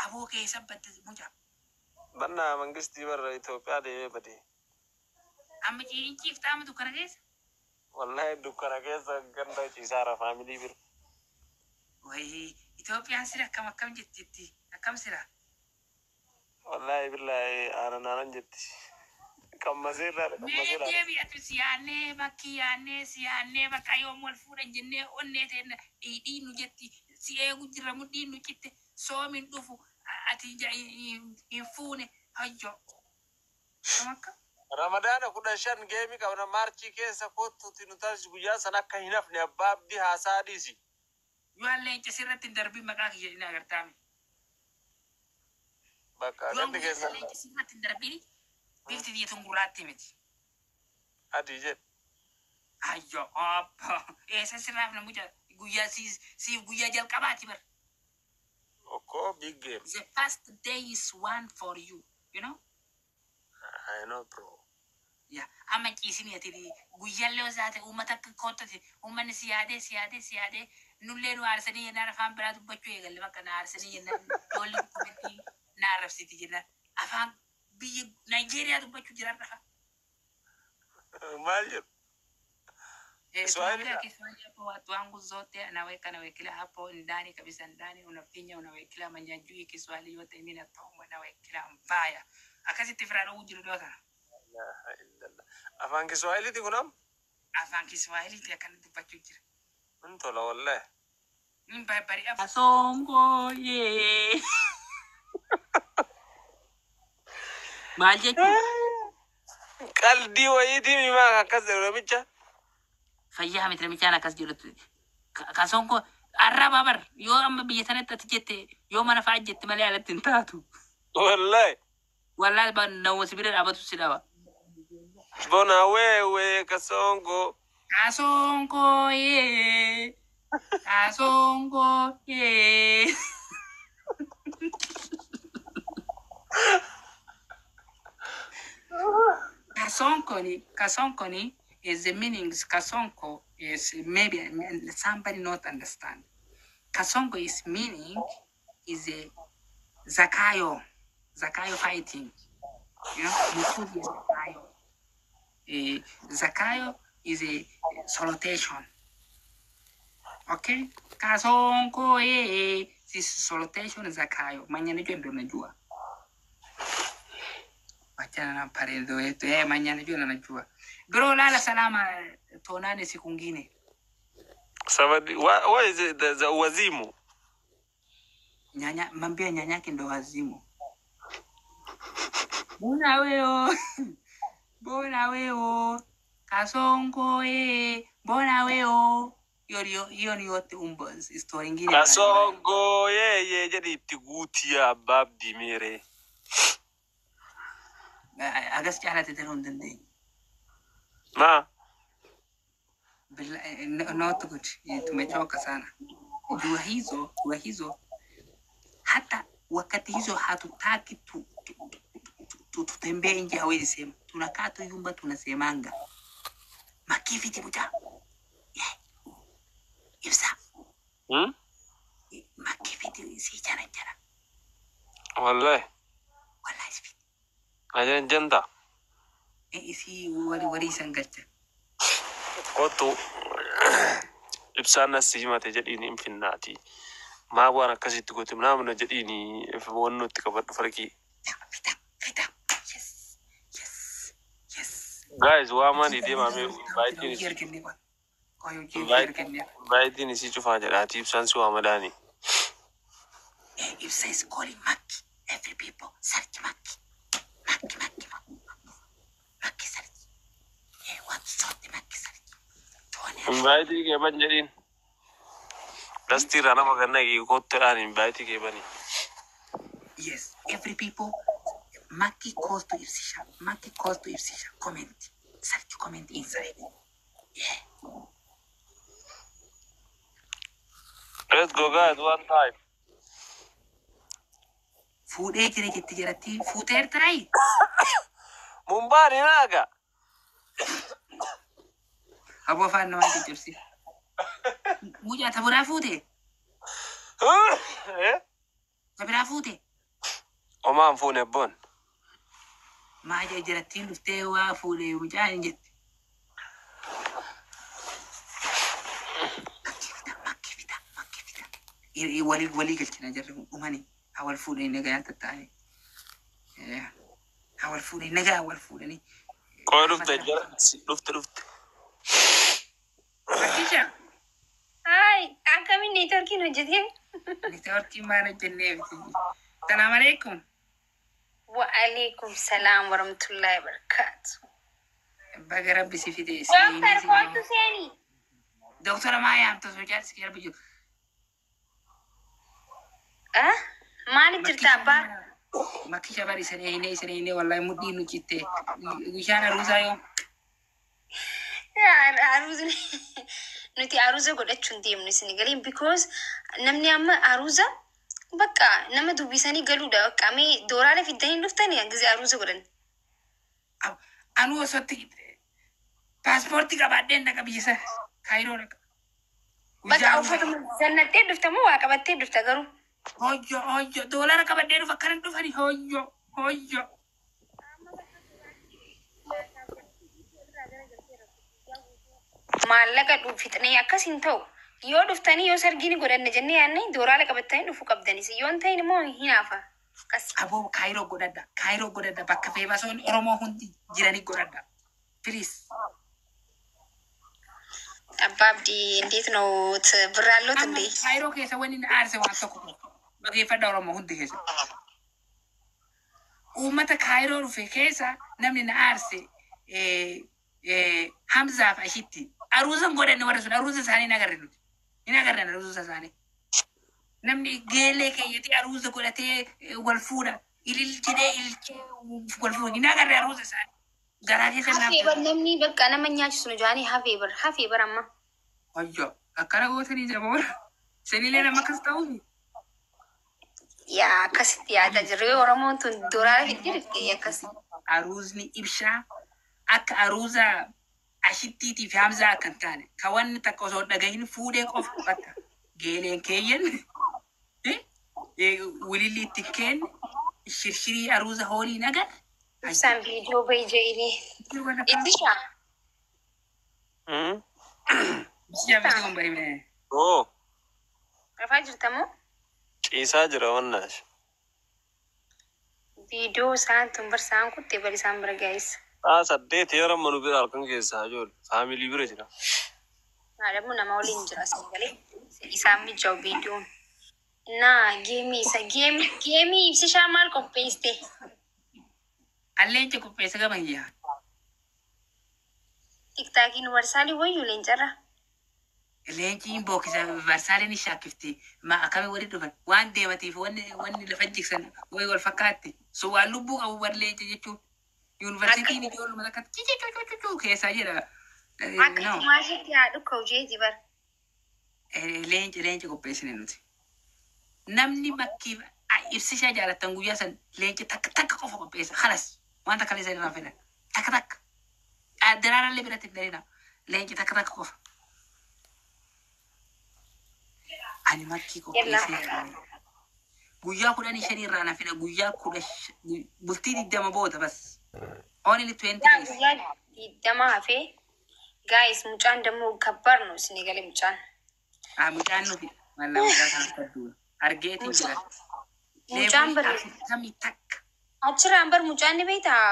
Aboo keessa badde mucaa. Bannaa mangistii barra Itoophiyaa deemee bade. Amma ciin ciiftaa amma dukkana keessa. Wallahi dukkana keessa ganda ciisaara faamilii bira. Wayii, Itoophiyaan sira akkam akkam jetti, akkam sira? Wallahi billahi aanan aanan jetti. Qammaseerraa Mee qammaseerraa. deebi, ati si yaannee bakkii yaannee si yaannee bakka yoom wal fuudhan jennee onnee teenna dhiidhii nu jetti, si eegu jirra, mudhiin nu citte, soomin dhufu, ati hin fuune hayyo. Akkam akka? Ramadaana 15 geemii qabna Maarchii keessa, kottuuti nu taasisu guyyaa sana akka hin hafne. Abbaa Abdii haasaa dhiisi. Yoo leenca sirratti hin darbin maqaa kiyya jedhina agartaame. Bakka Yoo gandi guyyaa keessa san leenca sirratti hin darbin, bifti tiyya tun gurraatti miti. Adii jedhe. Hayyo obbo, eessa sirraaf na mucaa guyyaa siif guyyaa jalqabaati bar. Okkoo big game. The first day is one for you, you know? I know, bro. Ya, amma ciisinii ati guyyaallee osoo taate uummata akka koottati uummanni si yaadee si yaadee si yaadee, nullee nu aarsanii jennaan afaan biraa dubbachuu eegalle. Bakka na aarsanii jennaan ijoolleen komentii na arrabsiti jennaan afaan biyya Naayijeeriyaa dubbachuu jiran rafa. Maal jedhu? Kiswahili. Tunaongea Kiswahili hapo, watu wangu zote anaweka nawekelea hapo ndani kabisa, ndani unafinya, unawekelea manyajui Kiswahili yote mimi natoa nawekelea mbaya akkasitti firaa dhowwu jiru dhiyoo tana. Ilaaha illallah. Afaan Kiswahiliiti kun amma? Afaan Kiswahiliiti akkana dubbachuu jira. Hin tola wallahi. Min bari Songoyee. Maal jechuudha? Qaldii wayiitii mimaa akkas jedhu namicha. Fayyaa miti namichaan akkas jedhutti. Kasonko arraba bar, yoo amma biyya sanatti ati jette, yoo mana fa'aa jette malee alatti hin taatu. Wallahi. Wallaahi nama si bira dhaabatu si dhaba. Bona wewe kasongo. Kasongoyee. Kasongoyee. Kasonkoni, Kasonkoni is the meanings. Kasonko is maybe somebody not understand. Kasongo is meaning is a Zakayo, Zakayo fighting. Mukubi Zakayo. Zakayo is a salutation. Okay? Kasonko, this salutation Zakayo. Mwenye anajua ndio najua. Wachana na paredo wetu. Mwenye anajua na najua. Bro, lala salama, tuonane siku ngine. Sabadi, what is it? The wazimu. Nyanya, mambia nyanyake ndo wazimu. Mbona weo? Mbona weo? Kasongo mbona weo? Hiyo ndio, hiyo ni yote umbo story ingine. Kasongo yeye jedhi itti guutiyaa abbaa Abdii meeree. Agas caalatti daluu hin dandeenye. Maa? Not good. Tumechoka sana. Dua hizo, dua hizo hata wakati hizo hatutaki tutembee nje, hawezi sema. Tunakaa tu nyumba tunasemanga. Makifiti buta. Yeah. Ibsa. Makifiti si jana jana. Wallahi. Wallahi sifiti. Ajan janta. Isi wali wali isan galcha. Kottu ibsaan as himate jedhiin hin finnaati. Maa waan akkasitti goote naamna jedhiin wannoo itti qabadhu farqii. Fita, fita. Yes. Yes. Yes. Guys, waamanii deemame invaayitiin Hojii isii arganne qoy. Qoy, hojii arganne. Invaayitiin isii cufaa jedhaati ibsaan si waamadaani. Ibsa is calling Maki. Every people search Maki. Maki, Maki, Maki. Maki search. What sort Maki search? Tuone. Invaayitii kee ban jedhiin. Dastii irraa nama ganna kottuudhaan invaayitii kee bani. Yes, every people Maki calls to Ibsisha. Maki calls to Ibsisha. Comment. Search comment inside. Yeah. Let's go, guys, one time. Fuudhee jira jetti jiratti fuuteertaayi. Mumbaan hin haga. Aboo afaan namaa caccabsi. Mucaa ta biraa fuute. Eh? Ta biraa fuute. Homaa hin fuune abboon. Maa jee jarattiin dhuftee waa fuudhee mucaan hin jette. Makkii fida, makkii fida, makkii fida. Walii walii galchina jarri kun dhumanii haa wal fuudhanii nagaan tattaa'anii. Haa wal fuudhanii, nagaa wal fuudhanii. Qoy, dhufte jara, dhufte dhufte. Makkisha. Hai, akkamiin networkiin hojjetee? Networkiin maal hojjennee miti. Salaam alaikum. Wa'alaikum salaam warahmatullahi wabarakatuh. Baga Rabbi si fide. Dooktar, kootu seeni. Doktora maa yaamta osoo jaarsi kee rabbi jiru? Ah, maaliif jirta abbaa? Makkisha, bari isanii hinee, isanii hinee, wallahi mudhii nu citte. Guyyaan aruusaa yoom? Aruuzni nuti aruuza godhachuu hin deemnu isin galiin, because namni amma aruuza bakka nama dubbisanii galuudha, bakka mee dooraalee fiddanii dhuftanii gisee aruuza godhan. Anuu osootti paaspoortii qabaadheen dhaqa biyya sana. Kaayiroo dhaqa. Bakka uffatuma zannattee dhufta moo waa qabattee dhufta garuu? Hoyyo hoyyo, doolara qabadhee dhufa, akkana dhufani, hoyyo hoyyo. Maallaqa fixnee akkas hin ta'u. Yoo dhuftanii yoo sargii ni godhanne jennee yaadne, dooraala qabattanii dhufuu qabdanis. Yoo hin ta'in immoo hin hafa. Akkas. Aboo, Kaayiroo godhadha. Kaayiroo godhadha. Bakka feemasoonni Oromoo hundi jiranii godhadha. Please. Abbaa Abdii, እንዴት ነው ብር አለዎት እንዴ? Kaayiroo keessa wanni na aarse waan tokko qofa. Dhageeffadha Oromoo hundi keessa. Uummata Kaayiroo dhufe keessa namni na aarse Hamzaaf ashitti. Aruuza hin godhanne warri sun, aruuza isaanii hin agarre nuti. Hin agarre aruuza isaanii. Namni geelee keeyyatee aruuza godhatee wal fuudha. Ilil jedhee ililchee wal fuudha. Hin agarre aruuza isaanii. Garaa keessa naaf. Hafee bar, namni bakka nama nyaachisu nu jaanii hafee bar, hafee bar amma. Hoyyo, akkana gootanii jaboora. Isinillee nama akkas ta'uufi. Yaa, akkasitti yaadaa jirru yoo Oromoon tun dooraala fiddee dhufte akkas. Aruuzni ibshaa akka aruuza ashittiitii fi Hamzaa akka hin taane, ka wanni takka osoo hin dhagahin fuudhee qofa, bakka geeleen keeyyan wililli itti kenne, shirshirii aruuza hoolii hin agarre. Ibsaan viidiyoo bahi jedhee. Ittishaa. Ibshaa kun bari mee. Oo. Rafaa jirta moo? Ciisaa jira wannaash. Viidiyoo isaan tun bar isaan kuttee bar isaan bira gaa'is. Sa'a 8 yeroo amma nu bira halkan keessaa ijoollee faamilii bira jira. Maadhamu nama waliin jira asii galee isaan mijaa'u viidiyoon. Naa geemii isa geemii ibsishaa maal qopheessite? Alleenca qopheessa gama hiyyaa. Tiktaakiin warsaalii wayyuu leencarra. Leenciin bookisa, varsaaleen shaakifti. Ma akkamii walitti dhufan? Waan deematiif wanni lafa jigsan wayi wal fakkaatti. So waan lubbuu qabu bar leenca jechuun. Yuunivarsiitiin ijoolluma takka cici keessaa jira. Akka No. tumaashitti haa dhukka hojeeti bar. Leenca qopheessine nuti. Namni makkii ibsishaa jaalattan guyyaa san leenca takka takka qofa qopheessa. Halas waan takka illee irraa fedhan. Takka takka. Daraarallee biratti hin darina. Leenca takka takka qofa. Ani makkii qopheessee guyyaa 15 irraa na fedha, guyyaa kudha bultii 20 booda bas. Only 20 Yaa days. Guyyaa 20 hafee, guys, mucaan dammoo kabbar nu isin gale mucaan. Ah, mucaan nuti mallaa mucaa kana fadduudha. Argeetiin jira. Mucaan Level bar 41. Achirraan bar mucaan ni beektaa,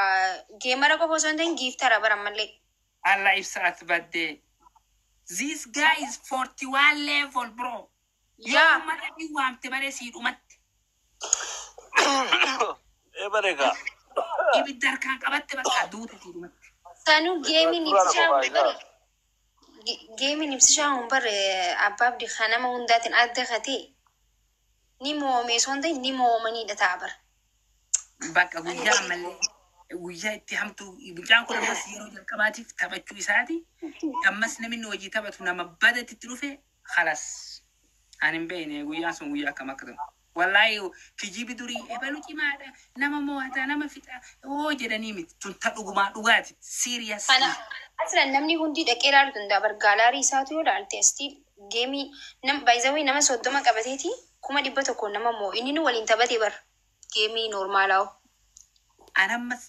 gamer qofa osoo hin ta'in giftera bar ammallee. Allah ibsa at baddee. This guy is 41 level, bro. Yoo Yaa mana ni waamte malee sii dhumatti. Ee, bareegaa. Ibidda harkaan qabatte, bakka duute sii dhumatti. Sanuu geemiin Suuraa ibsishaa qophaa hun bar, geemiin ibsishaa hun bar abbaa abdii kan nama hundaatiin adda katee ni mo'ame osoo hin ta'in ni mo'amanidha ta'a bar. Bakka guyyaa ammallee guyyaa itti hamtu, mucaan kun ammas yeroo jalqabaatiif taphachuu isaati. Ammas namni hojii taphatu nama badatti itti dhufe halas. Ani hin beekne guyyaan sun guyyaa akkam akka ta'u. Wallaahi kijibi durii ebalu cimaadha, nama mo'ata, nama fixa oo jedhanii miti, tun ta dhugumaa dhugaati, serious. Kana aslan namni hundi dhaqee ilaaluu danda'a bar, gallery isaatu yoo ilaalte asti geemii nam baay'izawii nama 30 qabateeti 100,000 nama moo inni nu waliin taphate bar. Geemii noormaalaa'u. Anammas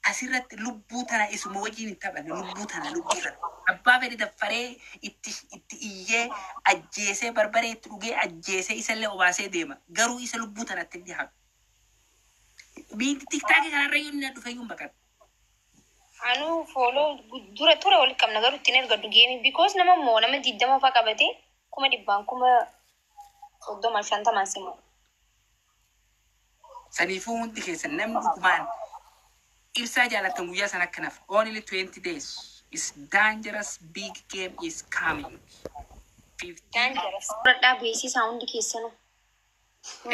asirratti lubbuu tana isuma wajjin hin taphanne, lubbuu tana, lubbuu tana. Abbaa fedhe daffaree itti iyyee ajjeesee, barbaree itti dhugee ajjeesee, isallee obaasee deema. Garuu isa lubbuu tanatti hin dhihaatu. Biinti TikTokii kanarra iyyuu inni dhufe iyyuu hin baqatu. Anuu follow dura ture walitti qabna, garuu ittiin ergadhu geemii, because nama immoo nama 20 faa qabate 100,000, 30,000, 50n simu. Saniifuu hundi keessan namni dhugumaan Ibsaa jaalattan guyyaa sana akka naaf, only 20 days is dangerous, big game is coming. 50 Dangerous. Fudhadhaa, beeksisaa hundi keessanuu.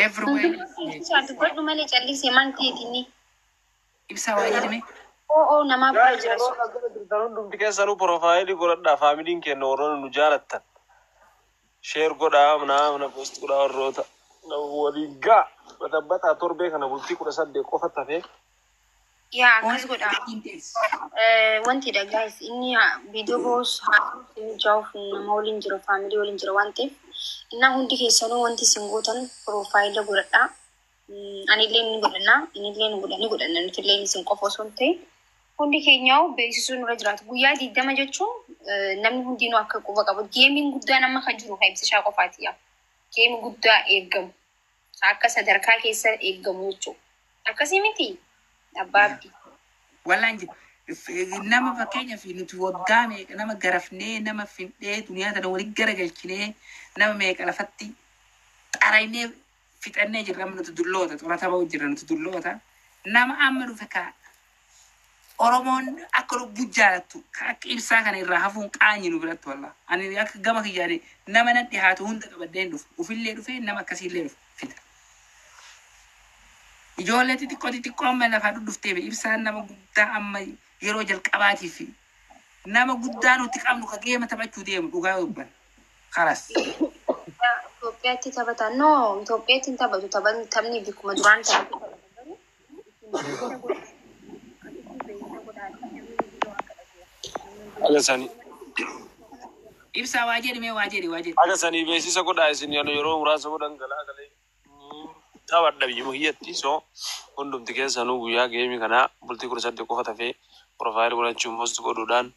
Everywhere. Beeksisaa dubbadhu malee callisee maal ta'eetinni. Ibsaa waa jedhame. Oo namaa bira Guys, jira. warroota as jala jirtan hundumti keessanuu profaayilii godhadhaa. Faamiliin keenya warroonni nu jaalattan. Share godhaa, naamna post godhaa, warroota waliin gaa. Batabbataa torbee kana bultii 18 qofa tafee. Yaa, akkas Only godhaa. 15 days. Wantidha guys, inni viidiyoo boos inni jaa'uuf nama waliin jira, faamilii waliin jira waan ta'eef, innaa hundi keessanuu wanti isin gootan profaayila godhadhaa. Anillee ni godhanna, innillee ni godha, ni godhanna, nutillee isin qofa osoo hin ta'in hundi keenyaa beeksisuu nurra jiraatu. Guyyaa 20 jechuun namni hundinuu akka quba qabu. Geemiin guddaan amma kan jiru kan Ibsishaa qofaati yaa. Geemii guddaa eeggamu. Akka sadarkaa keessa eeggamu jechuudha. Akkasii miti, abbaa Abdii? Wallaan jiru. Nama fakkeenyaaf nuti waggaa meeqa nama garafnee, nama findhee, duniyaa tana waliin garagalchinee, nama meeqa lafatti xaraynee fixannee jirra. Amma nuti dulloota xurata ba'u jirra, nuti dulloota. Nama amma dhufe ka Oromoon akka lubbuu jaalattu ka akka Ibsaa kana irraa hafuun qaanyi nu biratti wallaa. Ani akka gama kiyyaane nama nan dhihaatu hunda qabadheen dhufu. Ufillee dhufee nama akkasiillee dhufu fida. Ijoollee xixiqqoo xixiqqoo amma lafaa dhudhuftee Ibsaan nama guddaa amma yeroo jalqabaatiif nama guddaa nuti qabnu ka geema taphachuu deemu, dhugaa dubban. Kalas. Itoophiyaatti taphata. No, Itoophiyaatti hin taphatu. Taphni bikkuma duraan taphatu. Garuu Haga sanii. Ibsaa waa jedhi, mee waa jedhi, waa jedhi. Haga sanii beeksisa godhaa isin yeroo muraasa godhan galaa galee taphadha biyyuma kiyyatti. So hundumti keessanuu guyyaa geemii kanaa bultii 18 qofa tafee profaayilii godhachuun, post godhuudhaan,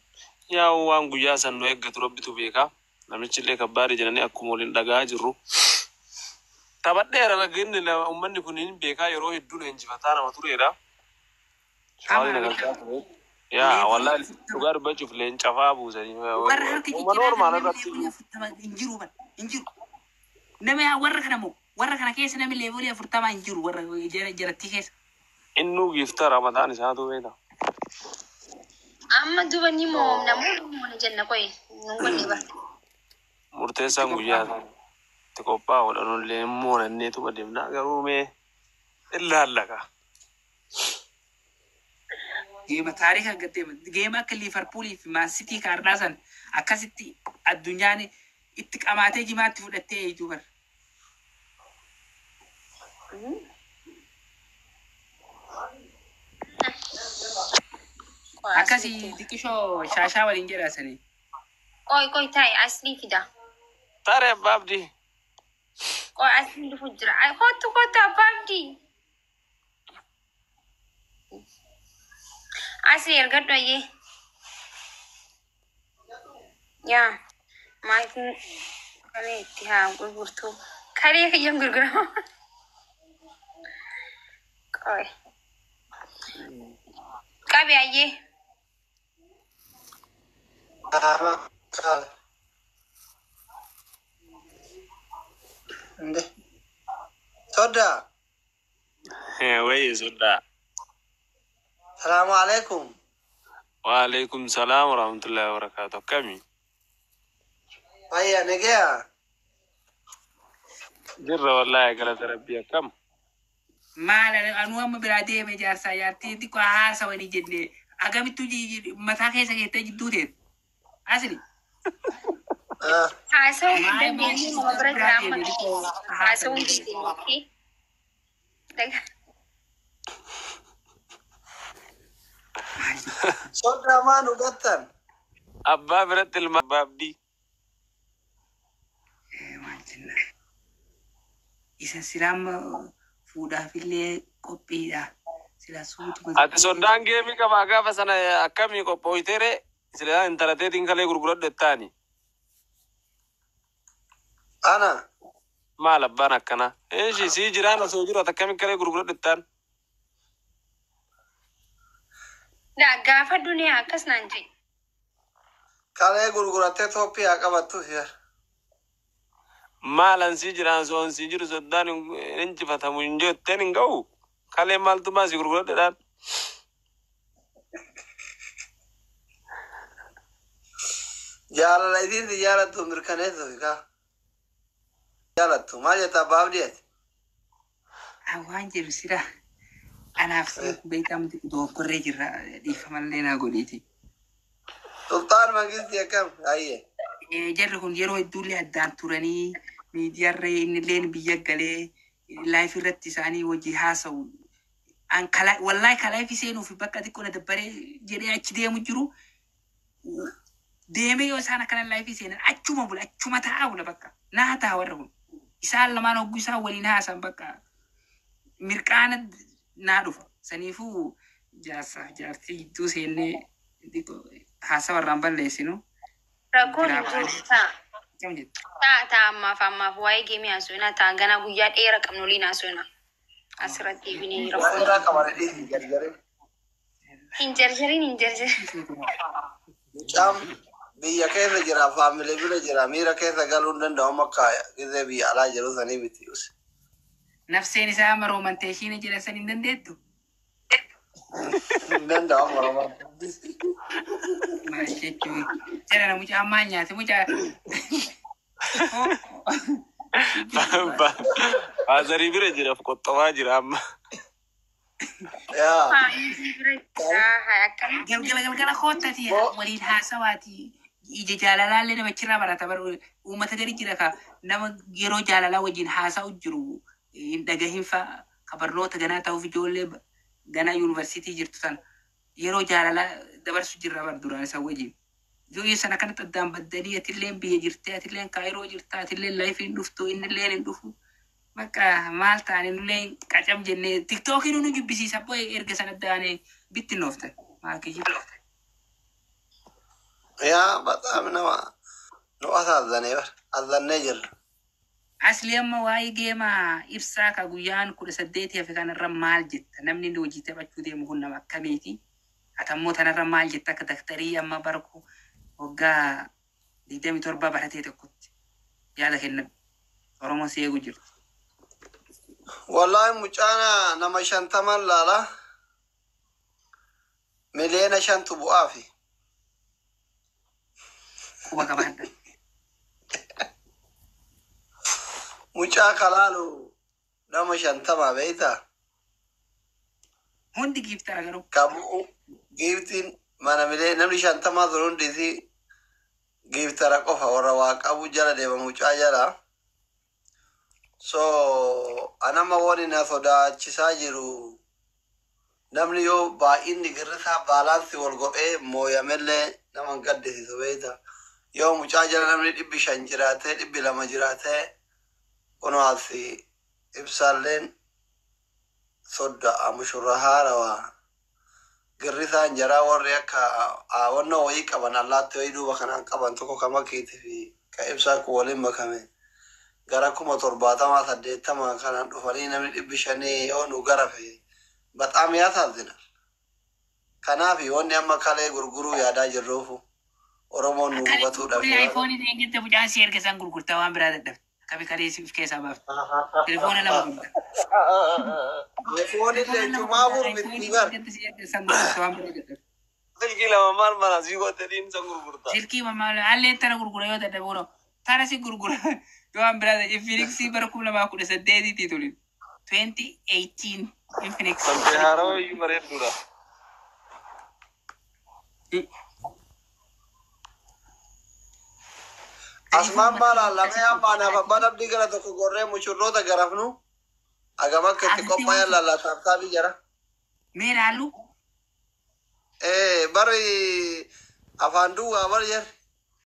yaa'u waan guyyaa san nu eeggatu rabbitu beeka. Namichi illee kabbaadii jedhanii akkuma waliin dhagaa jirru. Taphadheera ginni uummanni kun hin beekaa, yeroo hedduu na injifataa nama tureera. Shawaalii na galchaa ture. Yaa, wallaahi dhugaa dubbachuuf leencafaa buusanii. Warra harka Uumma jijjiiraa normaal namni irratti leevolii 40 hin jiru bara, hin jiru. Nama warra kana moo warra kana keessa namni leevolii 40 hin jiru, warra jarattii keessa. Innuu giiftara mataan isaatu beeka. Amma duba ni moomna moo moona jenna, qoy nun godhe bara. Murteessaan guyyaa itti qophaa'uudha, nullee moonanneetuma deemna, garuu mee ilaallaka. Geema taarika deema, geema akka Liivarpuulii fi Man Sitii kaardhaa san akkasitti addunyaan itti qamaatee jimaatti fudhattee eeyyu bara. Akkasii xiqqishoo shaashaa waliin jedhaasanii. Qoy, qoy, taa'e, aslii fida. Taaree abbaa Abdii. Qoy, aslii dhufu jira. Ay, kottu, kottu, abbaa Abdii. Asii ergadhu ayyee. Yaa, maatiin kalee itti haa gurgurtu. Kalee kiyyan gurgurama. Qoy. Qabi ayyee. እንዴ ሶዳ። Wayye soddaa. ሰላሙ አለይኩም። Waalaikum salaam warahmatullahi wabarakatuh. Akkami? Fayya, nagaya? Jirra wallaahi, galata rabbii, akkam? Maal, anuu amma biraa deeme, jaarsaa jaartii xiqqoo haasawanii jenne, agamittu mataa keessa keettee jidduu teet. Asli. Haasawuu hin Maal dandeenye, nama bira biraa jira amma. deeme xiqqoo Haasawuu haasawanii hin jenne. dandeenye. ሶዳ ማን ugattan? Abbaa biratti ilma abbaa Abdii. Maal jenna? Isa silaama Fuudhaafillee qophiidha. Sila suutuma. Ati soddaan geemii qabaa gaafa sana akkamii qophooyteere sila intala teetiin kalee gurguradhu jettaani. Ana. Maal abbaan akkanaa? Eeshi sii jiraan osoo jiru ati akkamii kalee gurguradhu jettaan? Daa gaafa duniyaa akkas naan jee. Kalee gurgurattee Itoophiyaa qabattu si'ar. Maal ansii jiraan osoo ansii jiru soddaan hin injifatamu hin jetteen hin ga'u. Kalee maaltu maasii gurguradhu jedhaan? Jaalala isiin si jaalattu mirkaneessuuf kaa. Jaalattu maal jetta abbaa abdiiti? Waan jedhu sila anaaf si beekamti dogoggorree jirra, dhiifamallee naa godhiiti. Sultaan Mangistii akkam? Ayyee. Jarri kun yeroo hedduullee addaan turanii miidiyaarra innilleen biyya galee live irratti isaanii wajji haasa'u. An wallahi ka live seenuuf bakka xiqqoo na dabbaree jedhee achi deemu jiru. Deemee yoo isaan akkana live seenan achuma bula, achuma taa'aa bula, bakka. Naa ta'a warri kun. Isaan lamaan hogguu isaan waliin haasan bakka mirqaana naa dhufa. Saniifuu jaarsaaf jaartii jidduu seennee xiqqoo haasawa irraan balleessinu. Rakkoon Biraa hin jiru. baanee. Ta'a. Akkam jettu? Ta'a ta'a, ammaaf ammaaf waa'ee geemii haasofina, ta'a, ganaa guyyaa dheeraa qabnu waliin haasofina. Asirratti deebinee Waan rakkoon irraa qaban dhiisi gargaree. hin jarjariin, hin jarjarin. Mucaan biyya keessa jira, faamilee bira jira, miira keessa galuu hin danda'u akka gizee biyya alaa jiru sanii miti. Nafseen isaa amma roomanteeshiin jedhan san hin dandeettu. Hin danda'u moroma. Maal jechuun jedhana, mucaan maal nyaate mucaa? Faazarii bira jira, qoxxomaa jira amma. Yaa. Akkamitti? Galgala galgala koottati waliin haasawaati. Ija jaalalaallee namachirraa barata, baru uummata gadi jira ka nama yeroo jaalalaa wajjin haasa'u jiru hin dhagahin fa'a, ka barnoota ganaa ta'uuf ijoollee ganaa yuunivarsiitii jirtu sana yeroo jaalalaa dabarsu jirra bar duraan isa wajjin. Yoo sana kanatti addaan baddanii, atilleen biyya jirtee, atilleen Kaayiroo jirta, atilleen live hin dhuftu, innilleen hin dhufu. Bakka maal ta'anii nullee qacam jennee tiktookiin nu jibbisiisa abboo, erga sana addaanee bittinnooftan. Maal kijibba. Yaa, በጣም nama nu asaazanee bar azannee jirra. Asli amma waa'ee geemaa ibsaa ka guyyaan 18 hafe kanarra maal jetta? Namni inni hojii taphachuu deemu kun nama akkamiiti? Atammoo tanarra maal jetta akka daktarii amma barku waggaa 27 baratee tokkotti? Yaada kennan. Oromoon si eegu jirti. Wallahi mucaana nama 50n laala, miliyoona 5tu bu'aafi. Quba qabaadha. Mucaa kalaalu nama 50 beeyta. Hundi giiftara garuu. Ka bu'u giiftiin mana milee namni 50 sun hundi isii giiftara qofa, warra waa qabu jala deema mucaa jala. So anama wani na sodaachisaa jiru, namni yoo baay'inni girrisaa balance wal godhee mooyamellee nama hin gaddisiisu beeyta. Yoo mucaa jala namni 500 jiraatee, 200 jiraatee, kunoo asi ibsaalleen sodda'a mushurra haarawaa. Girrisaan jaraa warri akka wannoo wayii qaban, allaatti wayii duuba kanaan qaban tokko ka makiitii fi ka ibsaa kun waliin makame. Gara 70,000 80 kanaan dhufanii namni 500 yoo nu garafe በጣም ያሳዝናል። Kanaaf wanni amma kalee gurguruu yaadaa jirruufu Oromoon nu hubatuudhaaf. iPhone deengette mucaan si erga isaan gurgurtaa waan biraa dadhabde. Akkami kalee si of keessaa baafte. Telefoona lama gurgurta. iPhone illee cumaa afur miti bar. Si erga isaan gurgurtaa waan biraa dadhabde. Silkii lama maal mana sii goote dhiin san gurgurta. Silkii maal alleen tana gurgura yoo dadhabe, kunoo tana si gurgura yoo waan biraa dadhabe. Infinix bara 2018tti tuli. 2018 Infinix. Sabbe haarawaa iyyuu bareedduudha. Asmaan maal lamee amma anaaf abbaan abdii gara tokko gorree mushurroota garafnu agam akka itti qophaayan laallataaf taabii jara. Mee laallu. Bari afaan duwwaa bar jar.